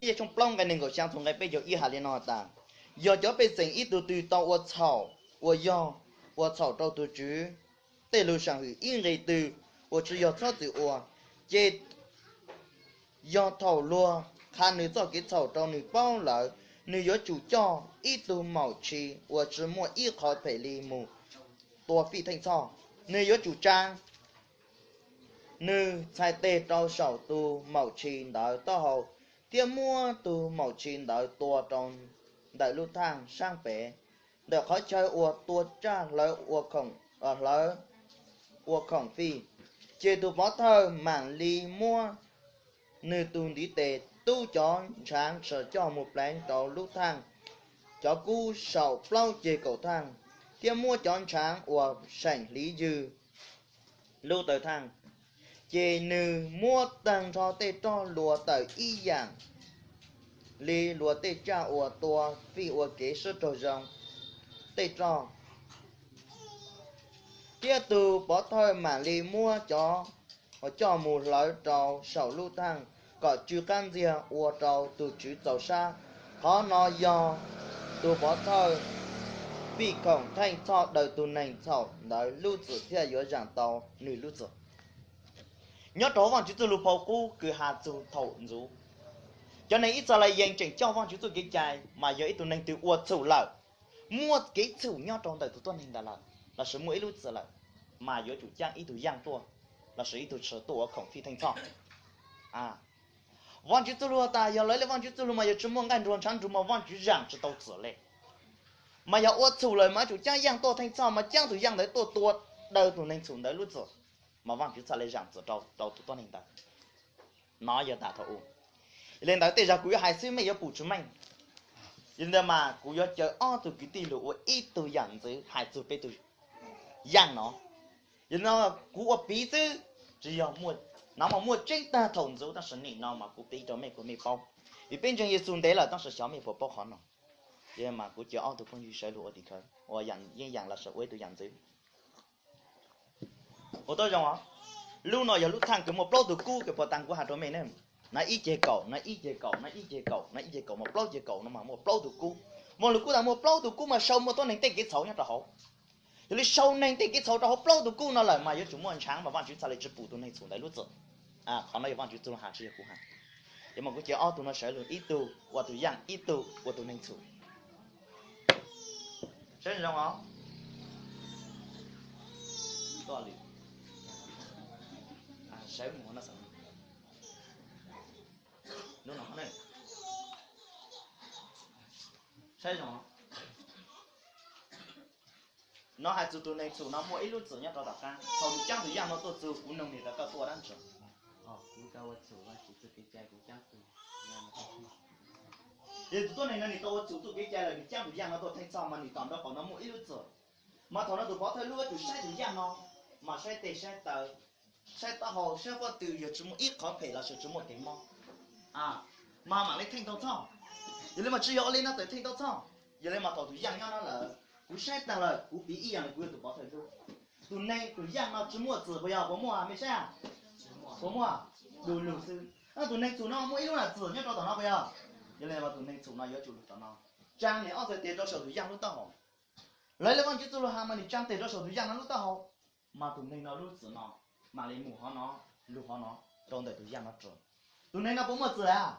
Yog tshooj plaub nqe nees nkaum xya txog nqe peb caug ib has li no tas: Yog cov pej xeem ib tug twg tau ua txhaum, uas yog ua txhaum rau tus Tswv tej lus sam hwm ib nqe twg uas tsis yog txhob txwm ua, ces yog thaum luag qha nws txoj kev txhaum rau nws paub lawm, nws yuav tsum coj ib tug maum tshis uas tsis muaj ib qho phem li mus tua fij theej txhoj. Nws yuav tsum tsa nws txhais tes rau saum tus maum tshis ntawd taub hau, thiab muab tus maum tshis ntawd tua rau ntawm lub thaaj saab pem, ntawm qhov chaw uas tua tsaj hlawv ua khoom fij. Ces tus pov thawj maam li muab nws tus ntiv tes tub cov ntshaav tshawm coj mus pleev rau lub thaaj cov kub saum plaub ceg kaum thaaj, thiab muab cov ntshaav uas seem hliv ywg lub taw thaaj. Ces nws muab taag nrho tej roj luas tawm ib yaam li luas tej tsaj uas tua fij ua kev suab raug zoo tej roj, thiab tus pov thawj maam li muab cov coj mus hlawv rau saum lub thaaj kom tsw qaab ntxiag ua rau tus Tswv txaus sab. Qhov no yog tus pov thawj fij khoom theej txhoj daws tus neeg txhaum ntawd lub txim thiaj yuav zaam tau nws lub txim. Nyob rau Vaajtswv txuj lug phau qub kws has txug thaum ntxuv, cov neeg Yixalayees tseem coj Vaajtswv txuj kev cai mas yog ib tug neeg twg ua txhum lawm, muaj kev txhum nyob rau ntawm tus tuab neeg ntawd lawm lossis muaj ib lub txim lawm, mas yuav tsum caab ib tug yaaj tuaj lossis ib tug tshis tuaj ua khoom fij theej txhoj. Vaajtswv txuj lug tas yog lawv le Vaajtswv txuj lug mas yog tsis muaj nqaij nruag ntshav nruag mas Vaajtswv zaam tsis tau txim le. Mas yog ua txhum lawm mas yuav tsum caab yaaj tuaj theej txhoj, mas caab tus yaaj ntawd tuaj tua daws tus neeg txhum ntawd lub txim, mas Vaajtswv txhaj le zaam txim rau tus tuab neeg ntawd. No yog tas thaum u. Yog le ntawd tej zag kuv yuav hais xwb mej yuav pum tsis meej. Yog le ntawd mas kuv yuav caw ob tug kwv tij lug ua ib tug yaam ntxwv hais txug peb tug yaaj no. Yog le no kuv ua piv xwb, tsis yog muaj, no mas muaj tseeb tag thaum ntxuv tab sis nim no mas kuv piv rau mej kuas mej paub. Vim peb ntseeg Yexus ntev lawm tab sis xyov mej puas paub qhov no. Yog mas kuv caw ob tug phooj ywg sawv lug ua tim khawv, ua yeeb yaam lossis ua ib tug yaam ntxwv. Ua tau zoo os. Lub no yog lub thaaj kws muaj plaub tug kub kws puag ta kuv has rau mej ne. No ib ceg kaum, no ib ceg kaum, no ib ceg kaum, no ib ceg kaum mas plaub ceg kaum no mas muaj plaub tug kub. Muaj lug kub tas muaj plaub tug kub mas sau muaj tuab neeg tej kev txhaum nyob rau hauv. Yog li sau neeg tej kev txhaum rau hauv plaub tug kub no lawm mas yuav tsum muaj ntshaav mas Vaajtswv txhaj le tsis pum tus neeg txhum ntawd lub txim. Qhov no yog Vaajtswv txuj lug has tsis yog kuv has. Yog mas kuv caw ob tug no sawv lug ib tug ua tus yaaj ib tug ua tus neeg txhum. Saib zoo os. Saib zoo. No hais txug tus neeg txhum no muaj ib lub txim nyob rau tom qab. Thaum nws caab tus yaaj no tuaj txug kuv noog nwg tas koj tuaj dab tsi? Yog tus tuab neeg no nws tau ua txhum txuj kev cai lawm nws caab tus yaaj no tuaj theej txhoj mas nws tom nrho qaum no muaj ib lub txim. Mas thaum no tus pov thawj lub yuav tsum saib tus yaaj no, mas saib tes saib taw, saib taub hau saib pob tw yog tsis muaj ib qhov phem lossis tsis muaj kev mob, mas mam li theej tau txhoj. Yog li mas tsis yog ua li no txawm theej tau txhoj. Yog li mas thaum tus yaaj nyob no lawm kuv saib taag lawm kuv piv ib yaam li kuv yog tus pov thawj lub. Tus neeg tus yaaj no tsis muaj txim puas yog? Puas muaj mej saib? Puas muaj? Du lug xwb. Tus neeg txhum no muaj ib lub nam txim nyob rau tom no puas yog? Yog li mas tus neeg txhum no yuav tsum lug tom no, tsaa nws ob txhais tes rau saum tus yaaj lub taub hau. Lawv le Vaajtswv txuj lug has mas nws tsaa tes rau saum tus yaaj no lub taub hau, mas tus neeg no lub txim no mam li mus hov no, lug hov no, rau ntawm tus yaaj no rua. Tus neeg no puas muaj txim lawm?